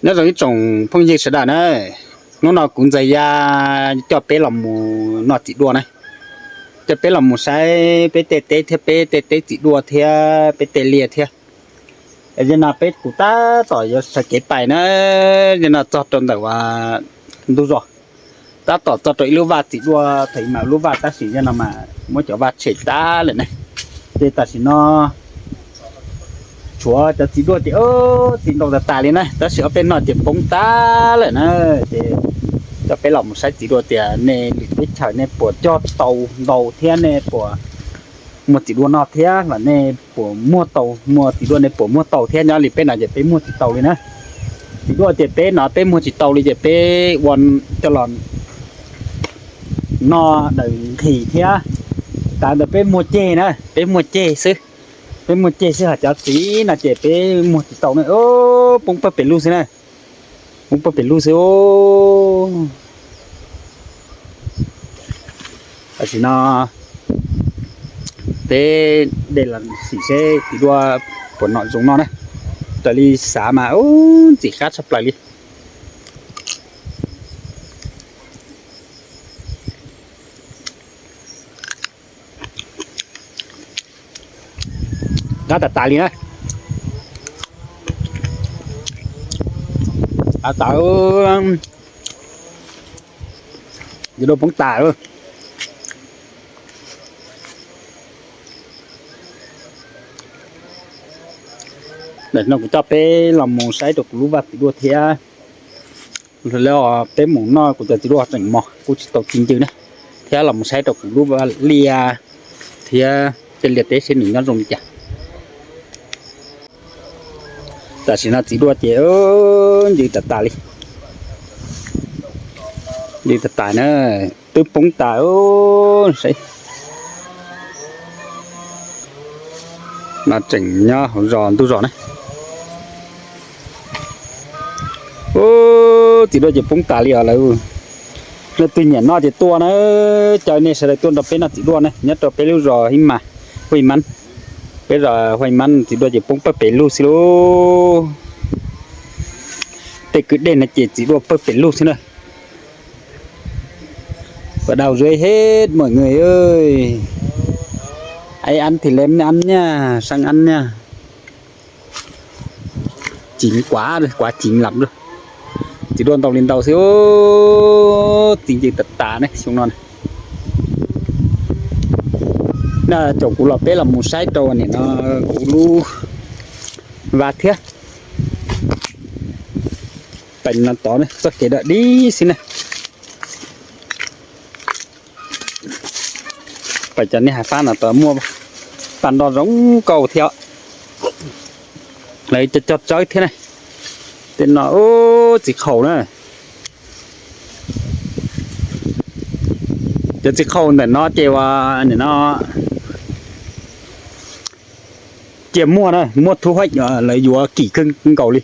Nyob zoo ib tsoom phooj ywg sawv daws na, hnub no kuv ntxhais ya coj peb los mus noj txiv duaj na, coj peb los mus saib peb tej teb thiab peb tej teb txiv duaj thiab peb tej liaj thiab. Yog no peb kuv tab tom yuav sawv kev pais na, yog no txog rau ntawm ntug zos, tab tom txog rau ib lub vaj txiv duaj, thaum ub mas lub vaj tab sis yog no mas muab cov vaj tshem tag lawm na. Ces tam sim no tshuav cov txiv duaj ces txiv ntau tas tas li na, tab sis ob peb no ces poob tag lawm na. Ces coj peb los mus saib txiv duaj tias nej lwm teb chaws nej puas cog tau ntau thiab nej puas muag txiv duaj noj thiab los nej puas muag tau, muag txiv duaj nej puas muag tau thiab. Nyob li peb no ces peb muag tsis tau li na. Txiv duaj ces peb no peb muag tsis tau li ces peb ua coj los noj daws nqhis thiab. Tav ntawd peb muag ceg na, peb muag ceg xwb. Peb muag ceg xwb, ho cov txiv no ces peb muag tsis tau na, poob pawg pem lug xwb na. Poob pawg pem lug xwb. Tam sim no peb de los sim seb txiv duaj puas nom zoo noj na. Raws li xav mas ub ntxim qab tshaj plaws li. Qab tas tas li na. Qab tas, txiv duaj poob tas lawm. Ntawm no kuv coj peb los mus saib rau kuv lub vaj txiv duaj thiab. Lawv peb mus noj kuv cov txiv duaj tseem mos kuj tsis tau txiv ncw na, thiab los mus saib rau kuv lub vaj liaj thiab tej liaj teb seb nws nyob zoo li cas. Tam sim no txiv duaj ces ncw tas tas li, ncw tas tas na, twb poob tas. Saib no tseem nyob hauv zos ntug zos na. Ub, txiv duaj ces poob tas li os lawv. Leej twg nyiam noj ces tuaj na, caw nej sawv daws tuaj nrog peb noj txiv duaj na, nyob rau peb lub zos Hib Mas, Huaj Mab. Peb zos Huaj Mab txiv duaj ces poob pawg pem lug xwb lauj. Tej kwj dej no ces txiv duaj pawg pem lug xwb na. Và đào rơi hết mọi người ơi. Ai ăn thì lem ăn nha, sang ăn nha. Chín quá rồi, quá chín lắm rồi. Txiv duaj ntau li ntau xwb, txiv ncw tas tas ne xyoo no. Na caum kuv los peb los mus saib rau nim no kuv lub vaj thiab. Pem no tod txoj kev dawm dib xwb ne. Pem cov niag hav fab no tod muaj paj nroj zoo nkauj thiab. Lawv cog cog tsawb thiab ne. Tej no txiv qhaum na. Cov txiv qhaum ntawm no ces ua nim no cia muaj na, muaj thu hoib, lawv yuav kim kawg nkaus li.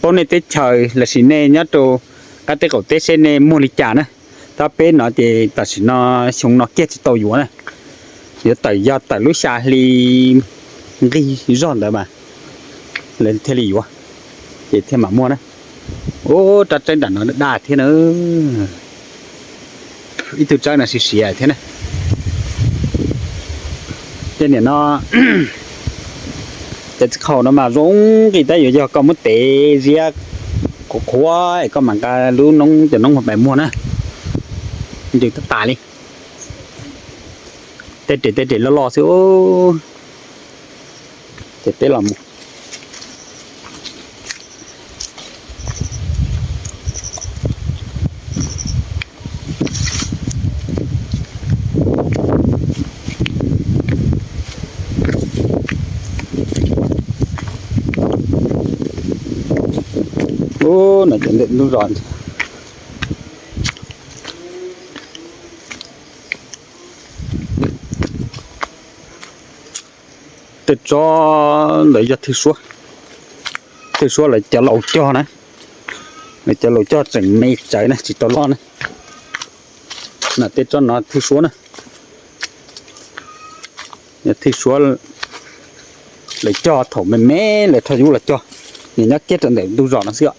Paub nej teb chaws lossis nej nyob rau qab teb qaum teb seb nej muag li cas na. Tab peb no ces tam sim no xyoo no kiag tsis tau yuav na. Yuav tawm yog tawm lub xya hli nqig zog ntawd mas lawv thiaj li yuav, ces thiaj mam muaj na. Ub, rab tsawb nram no daj thiab na. Ib tug tsawb no siav siav thiab na. Tej niam no cov txiv qhaum no mas zoo nqi tab yuav yog koj muab tev ziab qhuav qhuav es koj mam nqa lub noob cov noob mus pais muag na. Ncw tas tas li. Tej res tej res loj loj xwb. Ces peb los mus. Ub, no ces ntawm ntug zos. Tej tsob ntawd yog thwj suab, thwj suab lawv cov laus cog na, lawv cov laus cog tseem me tsawv na tsis tau loj na. No tej tsob no thwj suab na, thwj suab lawv cog thaum me me lawv rho yub los cog, nws nyob kiag rau ntawm ntug zos no xwb os.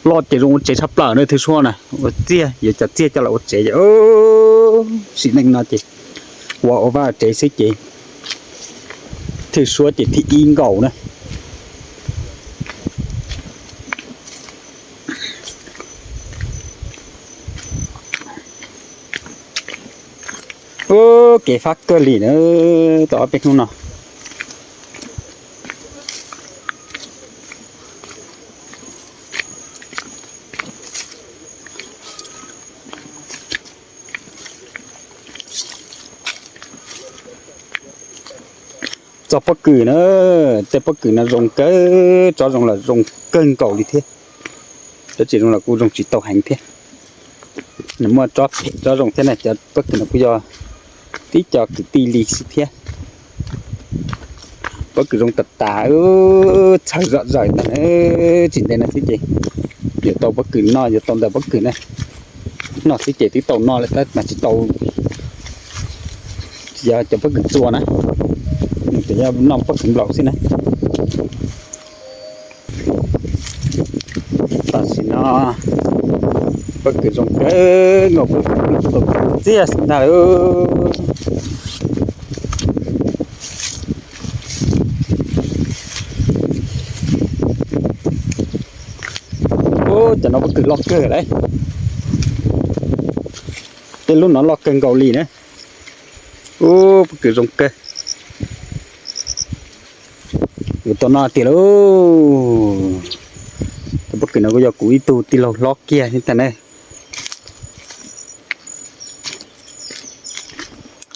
Loj ces zoo ua tsev tshaj plaws na, thwj suab na, ua txiaj, yuav cov txiaj coj los ua tsev. Sim neej no ces ua ua vaj tsev xwb ces thwj suab ces thib ib nkaus na. Ub, kev fab kawg li na, tau ob peb hnub no. Txog pob kws na, tej pob kws no zoo kawg, tsob zoo los zoo kawg nkaus li thiab. Tsob tsis zoo los kuj zoo tsis tau heev thiab. Nws muaj tsob phem tsob zoo thiab na, cov pob kws no kuj yog tib co kwv tij li xwb thiab. Pob kws zoo tas tas, txhawv zom zaws ntag, tsis ntev no xwb ces yuav tau pob kws noj, yuav tau ntawm pob kws na. Noj xwb ces twb tau noj lawm tab mas tsis tau, yog cov pob kws txua na, nws tseem yog noj pob kws nplaum xwb na. Tam sim no pob kws zoo kawg nkaus, pob kws tau txiaj xwb ntag lauj. Ub, cov no pob kws loj kawg lauj. Tej lub no loj kawg nkaus li na. Ub, pob kws zoo kawg. Yuav tau noj tiag lauj. Cov pob kws no kuj yog kuv ib tug tij laug hlob kiag thiab ntag na.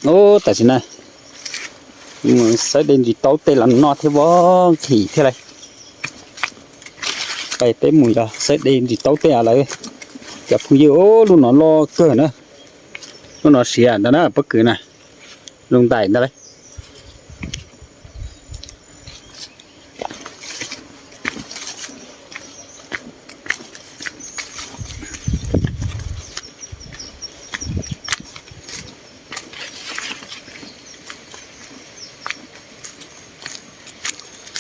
Ub, tam sim na sawv de ntsis taub tej los noj thiab, vov nkhim thiab lauj. Peb mus yog sawv de ntsis taub tej lawm. Cov phooj ywg, lub no loj kawg na. Lub no siav ntag na, pob kws na, zoo ntais ntag lauj.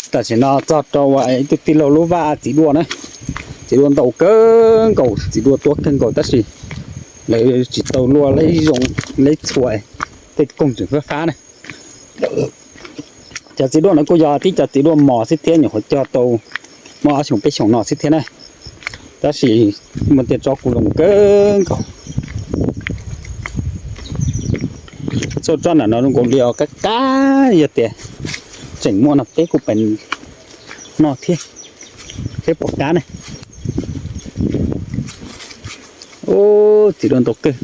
Tam sim no txog rau ib tug tij laug lub vaj, txiv duaj na. Txiv duaj ntau kawg nkaus, txiv duaj tuab kawg nkaus tab sis lawv tsis tau luaj, lawv zoo, lawv txhua tej koog tseem fab fab na. Cov txiv duaj no kuj yog tib cov txiv duaj mos xwb thiab, nyuam qhuav cog tau muaj ob xyoos peb xyoos no xwb thiab na. Tab sis muaj tej tsob kuj zoo kawg nkaus. Txhua tsob ntawm no zoo nkaus li os, qab qab, yog tias tseem muaj no peb kuj pem noj thiab, peb puas kab ne. Ub, txiv duaj ntau kawg.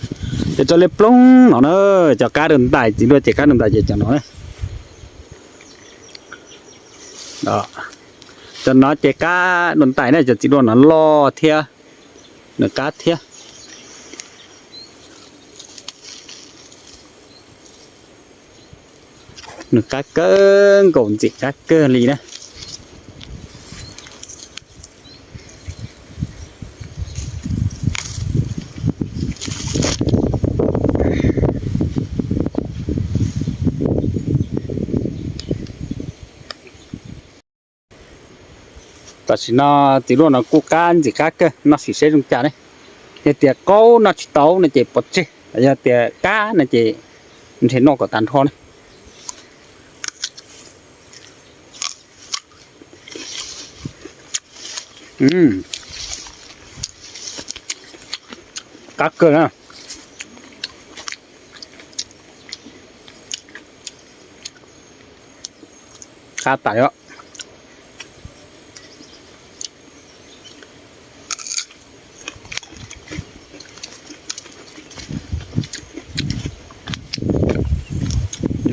Ces tso liab ploog no na, cov kab dua ntais, txiv duaj ces kab dua ntais ces cov no na. Cov no ces kab dua ntais na, cov txiv duaj no loj thiab, nws qab thiab. Nws qab kawg nkaus, ntxim qab kawg li na. Tam sim no txiv duaj no kuj qab ntxim qab kawg, noj sim seb zoo cas ne. Yog tias qaub noj tsis tau no ces pov tseg, yog tias qab no ces ntshe noj kom tag nrho ne. Qab kawg na. Qab tas os.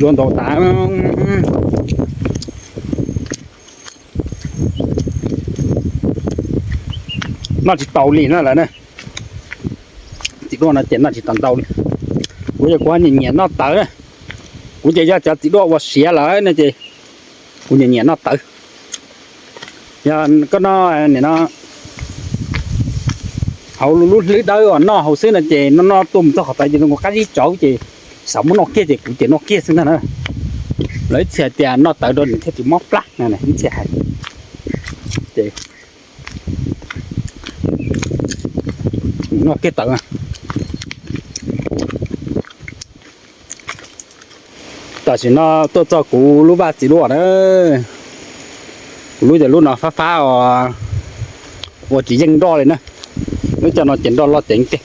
Duaj ntau tas. Noj tsis tau li na lawm na. Txiv duaj no ces noj tsis tau ntau li. Kuv ces kuv nyiam nyiam noj tawv na. Kuv ces yog cov txiv duaj uas siav lawm no ces kuv nyiam nyiam noj tawv. Yog koj noj nim no hauv lub hlwb dawb uas noj hauv xwb no ces noj noj tuaj mus txog qhov tawv ces zoo nkaus qab zib tsawv ces xav muab noj kiag ces kuv ces noj kiag xwb ntag na. Lawv ib txhia tias noj tawv rau nws thiaj tsis mob plab no, ib txhia hais. Ces Kiag tawm. Tam sim no tuaj txog kuv lub vaj txiv duaj na. Kuv lub ces lub no fab fab os, ua tsis yeej nroj li na. Lub cov no ces nroj loj ceev tiag.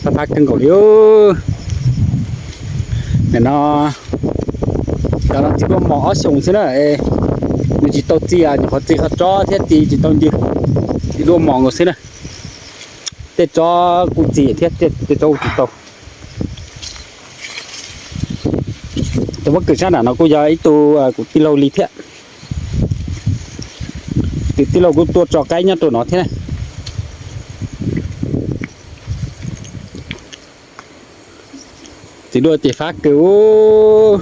Fab fab kawg nkaus li. Nim no cov no txiv duaj mos ob xyoos xwb na. Nws tsis tau txi, nyuam qhuav txi qhov tsob thiab txi tsis tau ncw. Txiv duaj mos nkaus xwb na. Tej tsob kuj txi thiab tej tsob kuj tsis tau. Tus pob kws sab nram no kuj yog ib tug kuv tij laug li thiab. Tus tij laug kuj tuaj tso qaib nyob rau no thiab na. Txiv duaj ces fab kawg.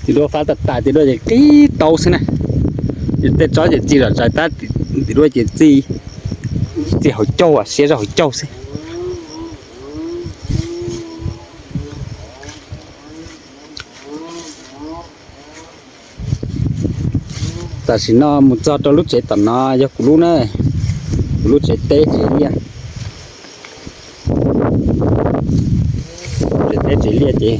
Txiv duaj fab tas tas, txiv duaj ces qib tau xwb na. Tej tsob ces txi zom zaws tab, txiv duaj ces txi, txi hauv caug, siab zog hauv caug xwb. Tam sim no mus txog rau lub tsev tom no yog kuv lub na, kuv lub tsev teb tsev liaj. Tsev teb tsev liaj ces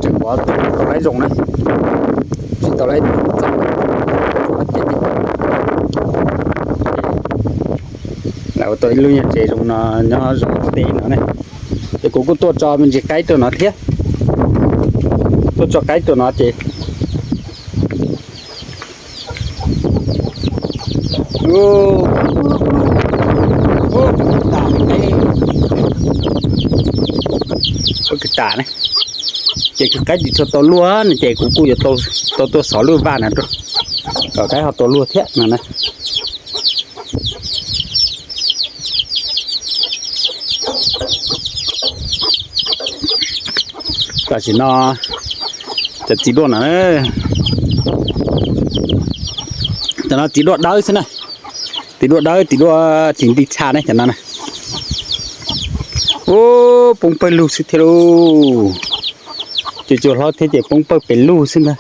tseem ua tau laib zoo na, tsis tau laib txog ces ua tau ib lub nyuag tsev zoo no nyob zov teb no ne. Ces kuv kuj tuaj tso me ntsis qaib rau no thiab, tuaj tso qaib rau no ces ua kws tas ne, ces kws qaib tsis tshua tau luaj no ces kuv kuj yuav tau tuaj xov lub vaj no rau, kom qaib ho tau luaj thiab no na. Tam sim no cov txiv duaj no, cov no txiv duaj dawb xwb na, txiv duaj dawb, txiv duaj tsis nti txha ne cov no na. Ub, poob pawg lug xwb thiab lauj. Cua cua hlob thiab ces poob pawg pes lug xwb ntag.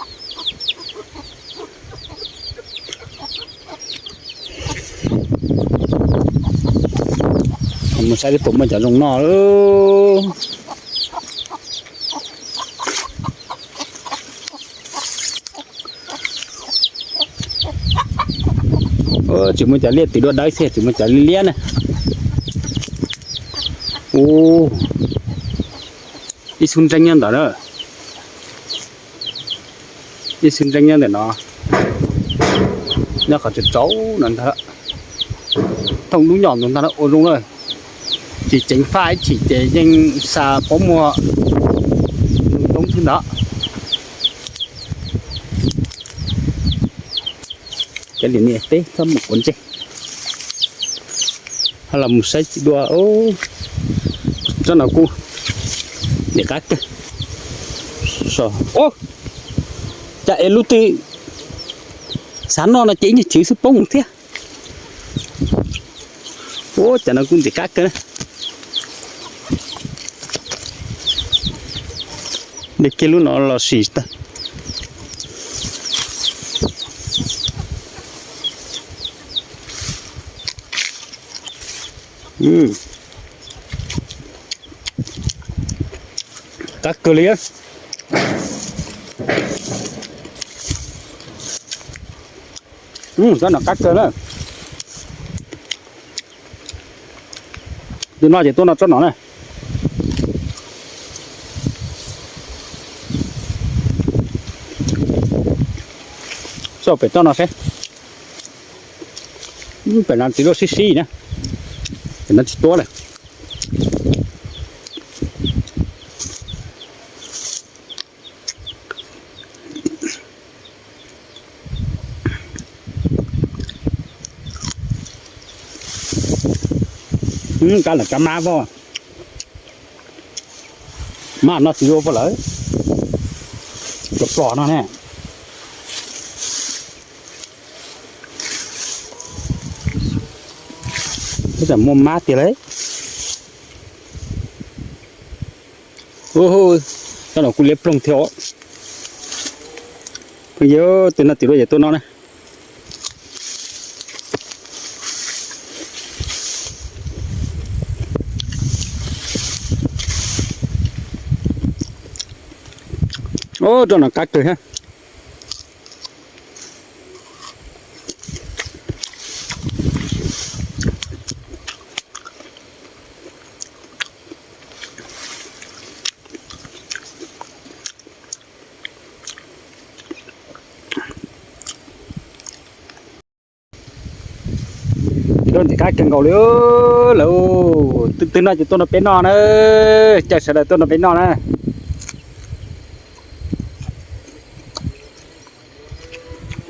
Mus saib puas muaj cov zoo no. Tsis muaj cov liaj, txiv duaj dawb xwb, tsis muaj cov liab liab na. Ub, ib xub ntseeb nyob ntawm na. Ib xub ntseeb nyob ntawm no, nyob qhov tsaus tsaus no ntag. Thooj lub nyom ntawd ntag ua zoo na. Tsis ceev faj ib chim ces yeej xa pob muag ntoob xwb ntag. Cov liam niam teb txhob mus quav ntsej. Ho los mus saib txiv duaj. Tsob no kuj nim qab kawg. Cas es lub twg xav noj no ces ib nyuag chwv xwb poob mus thiab. Ua cas no kuj ntxim qab kawg na. Dej kiag lub no los sim tag. Qab kawg li. Tsob no qab kawg na. Tus no ces tuaj no tsob no na. Xauj pem tsob no seb. Pem no txiv duaj sib sib na. Pem no tsis tuaj lawm. Kab lawm kab mab pog. Mab no txiv duaj pog lawm. Pom no ne. Ib tsam muaj mab tiag lauj. Ub, cov no kuj liab ploog thiab os. Phooj ywg, tus noj tim duaj ces tuaj noj na. Ub, rau no qab kawg thiab. Ntxim qab kawg nkaus li lawm. Twg noj ces tuaj nrog peb noj na. Caw sawv daws tuaj nrog peb noj na.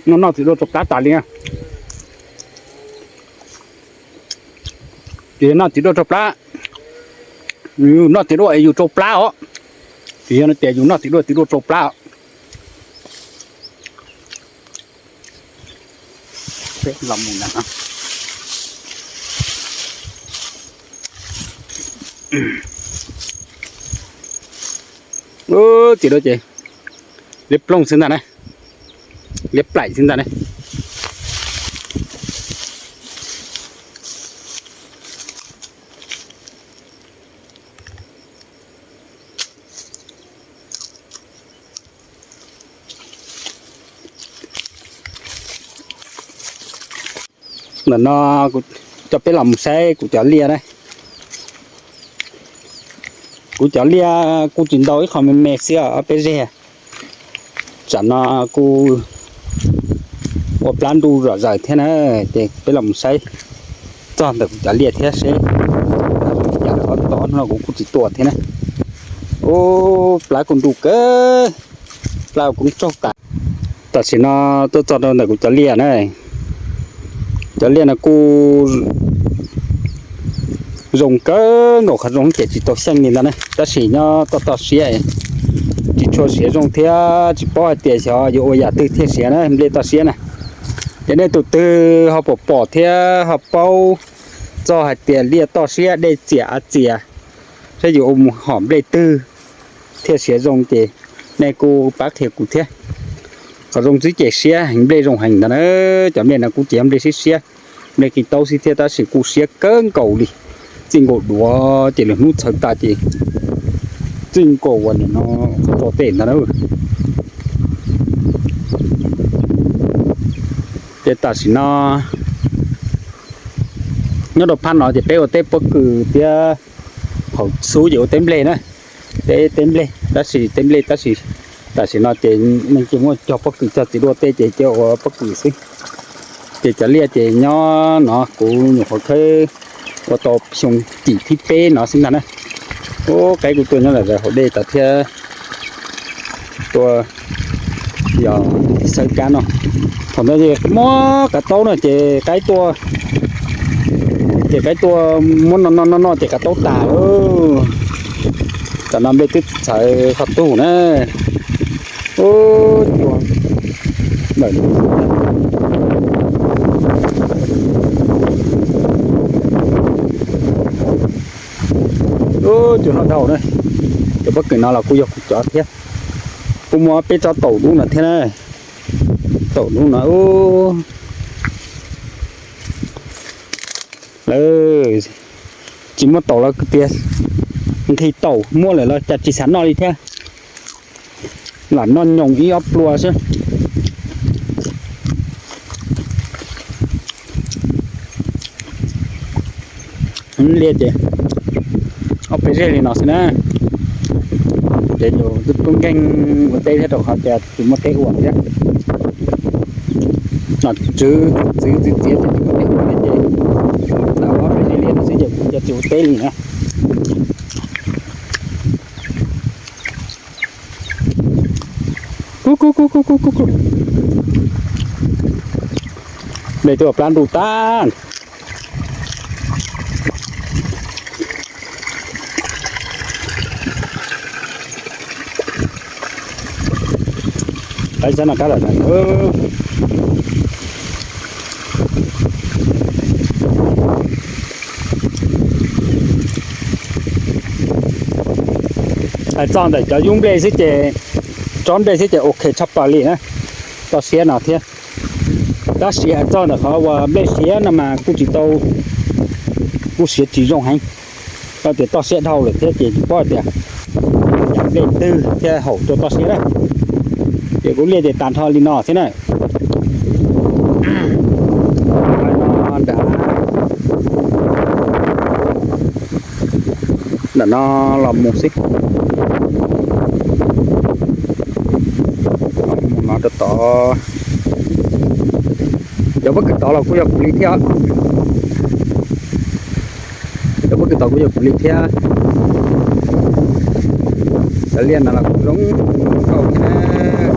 Noj noj tim duaj rau plab tas li na. Ces noj tim duaj rau plab. Yus noj tim duaj es yus rau plab os. Ces yog no tias yus noj tim duaj, tim duaj rau plab os. Tim duaj ces liab ploog xwb ntag na, liab plaim xwb ntag na. Ntawm no kuv coj peb los mus saib kuv cov liaj na. Kuv cov liaj kuj tsis ntau, ib qho me me xwb os, ob peb zeg. Tsam no kuj ua plab ntuj zom zaws thiab na, ces peb los mus saib txog ntawm kuv cov liaj thiab seb li cas lawm. Ob tog no kuv kuj tsis tua thiab na. Ub, plab kuj ntuj kawg, plab kuj tsaug tas. Tam sim no tuaj txog rau ntawm kuv cov liaj na. Cov liaj no kuj zoo kawg nkaus, qhov zoo ces tsis tau xyeej li ntag na, tab sis nyob toj toj siab, tsis tshua siav zoo thiab tsis paub hais tias xyov yuav ua yam twg thiaj siav na, nplej toj siab na. Ces nej tus twg ho pom pom thiab ho paub txog hais tias liaj toj siab dej txias av txias, saib yuav ua mus hom nplej twg thiaj siav zoo ces nej kuj pab qhia kuv thiab. Qhov zoo xwb ces siab heev, nplej zoo heev ntag na. Cov nplej no kuj tsis yog nplej siab siab, nplej qis taub xwb thiab tab sis kuj siab kawg nkaus li. Txij nkaus duav ces lwm hnub txhawv tas ces txij nkaus uas nim no tso tej ntag na. Ces tam sim no nyob rau phab no ces peb ua teb pob kws thiab, hauv xub ces ua teb nplej na. Teb, teb nplej tab sis, teb nplej tab sis tam sim no ces nej cia muab cog pob kws, cog txiv duaj tej ces cia ua pob kws xwb. Ces cov liaj ces nyob no kuv nyuam qhuav khawb ua tau xyoo cim thib peb no xwb ntag na. Ub, qaib kuj tuaj nyob lawm hauv dej tas thiab. Tuaj yog xawb kab no. Thaum ntawd muab kav taub no ces qaib tuaj, ces qaib tuaj muab no no no no ces kav taub tas lawm. Tam no nplej twb txhawv qhov tug na. Ub, cua lawm. Ub, cua no dhau na. Cov pob kws no los kuj yog kuv cov thiab. Kuj muaj peb tsob taum dub no thiab na. Taum dub no ub, lawv tsis muaj taum los tias nqhis taum, muaj lawm los cas tsis xav noj li thiab. Lam noj nyoos ib ob plua xwb. Liaj ces ob peb zeg li no xwb na. Ces yus twb tub nkeeg ua teb thiab rau qhov tias tsis muaj teb ua thiab. Nom tswv txwv txiv txiav ces tsis muaj teb ua ces tau ob peb zeg li no xwb ces kuv cov tsis ua teb li na. Kuv kuv kuv kuv kuv kuv kuv. Nplej twb ua plab ntuj tag. Lawv xyov no kab lawm. Hais txog ntawm cov yub nplej xwb ces, tsob nplej xwb ces ok tshaj plaws li na, toj siab no thiab. Tab sis hais txog ntawm qhov uas nplej siab no mas kuj tsis tau, kuj siav tsis zoo heev, rau tias toj siab dhau lawm thiab ces tsis paub tias yam nplej twg thiaj haum rau toj siab na. Ces kuv liaj ces tag nrho li no thiab na. Nram no los mus xwb, los mus no rau tod. Cov pob kws tod los kuj yog kuv li thiab. Cov pob kws tod kuj yog kuv li thiab. Cov liaj no los kuj zoo nkauj thiab.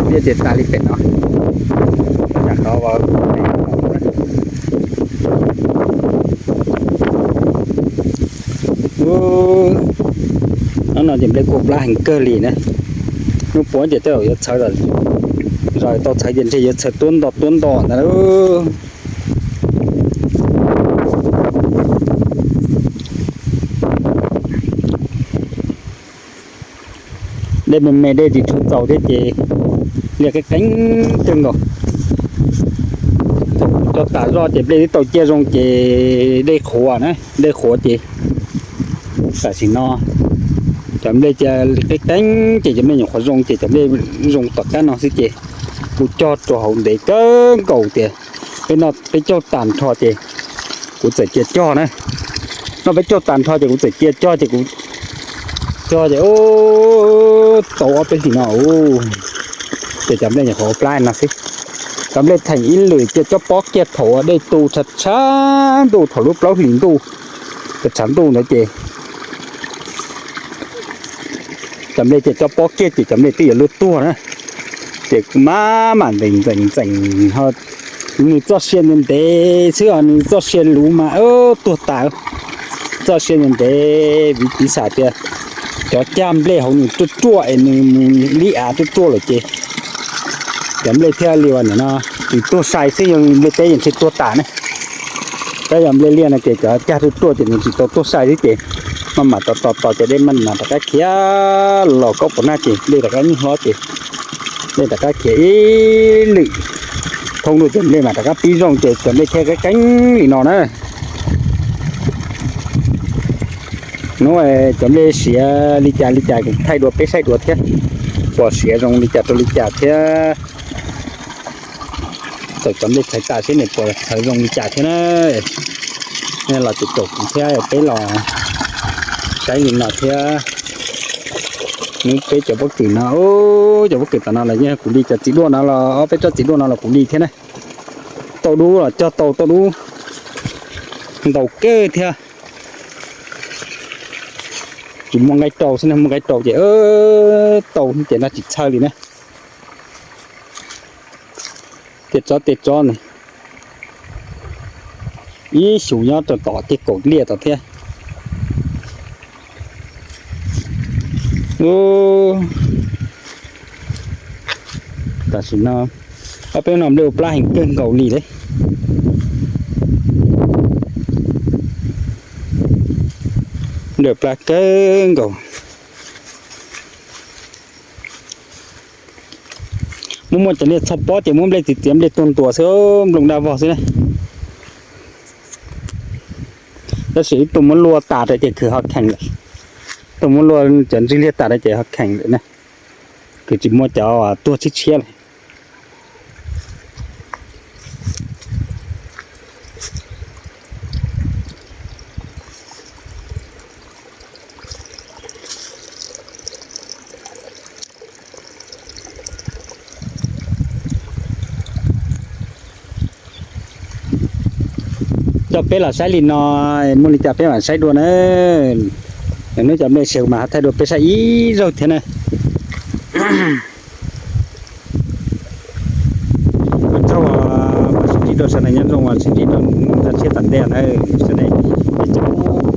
Liaj ces tas li pem no. Tam qhov no no ces nplej kuj plab heev kawg li na. Hnub puav ces tej zaum yuav txhawv, zos tau txhawv ces ntshe yuav txhawv tuab nto tuab nto ntawd. Dej me me dej tsis tshua txaus thiab ces liaj qeeb qeeb kawg nkaus. Thaum kuv cog tas zoj ces nplej twb tau ciaj zoo ces dej qhuav na, dej qhuav ces tam sim no cov nplej cia li qeeb qeeb ces cov nplej nyuam qhuav zoo ces cov nplej zoo tom qab no xwb ces kuv cog rau hauv ntev kawg nkaus tias peb noj peb caug tag nrho ces kuv txawm cia cog na. Noj peb caug tag nrho ces kuv txawm cia cog ces kuv cog ces tau ob peb hlis no ces cov nplej nyuam qhuav plab no xwb. Cov nplej theem ib lwm cia cob pob kiag thaum dej tu tshav tshav ntuj, thaum lub plaub hlis ntuj, tshav tshav ntuj ntawd ces cov nplej cia cob pob kiag ces cov nplej twb yuav luag tuag na. Ces kuv mam mam ntxeem ntxeem ntxeem ho nws txoj sia ntev ntev xwb os, nws txoj sia luv mas tuag tas. Txoj sia ntev ntev vim piv xam tias cov cag nplej hauv nws ruaj ruaj es nws mus lib av ruaj ruaj lawm ces cov nplej thiaj li uas nim no tsis tuag sai xwb, yog nplej teb yeej ntshe tuag tas ne. Tab yog nplej liaj no ces cov cag ruaj ruaj ces nws tsis tau tuag sai xwb ces maj mam tos tos tos ces dej maj mam rov qab khiav los kaub pov nag ces dej rov qab nyuj hlob ces dej rov qab khiav ib lwm thoob lug ces nplej mam rov qab pib zoo ces cov nplej thiaj qeeb qeeb li no na. Hnub cov nplej siav li cas li cas thaij dua peb saib dua thiab, puas siav zoo li cas rau li cas thiab. Thaum cov nplej txhawv tas seb nws puas txhawv zoo li cas thiab na. Nej los ces caum kuv thiab peb los saib li no thiab. Hnub peb cov pob kws no, cov pob kws tom no los yeej kuv li, cov txiv duaj no los ob peb tsob txiv duaj no los kuv li thiab na. Tauj dub los cog tau tauj dub ntau kawg thiab. Tsis muaj nqaij rau xwb na, muaj nqaij rau ces tau ces noj tsis txhawj li na. Tej tsob tej tsob ne, ib xyus nyob rau tom tej kaum liaj tom thiab. Tam sim no ob peb no nplej ua plab heev kawg nkaus li lawm. Nplej ua plab kawg nkaus. Muaj muaj cov niag txhob pob ces muab nplej txiav txiav nplej tuag ntua xwb, nplooj daj vog xwb na. Tab sis ib tug muab luaj tas rau ces khwv ho khees lawm. Ib tug muab luaj cov ntsig liaj tas rau ces ho khees lawm na. Khwv tsis muaj cov tuag tshiab tshiab li. Coj peb los saib li no, muaj li cas peb mam saib dua na. Hnub cov nplej siav mas ho thaij dua peb saib ib zaug thiab na. Ua tsaug uas sib ntsib rau sawv daws, nyob zoo uas sib ntsib rau ntawm tshiab tom ntej na. Sawv daws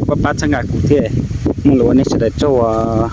pab pab txhawb nqa kuv thiab. Muaj lus ua nej sawv daws tsaug uas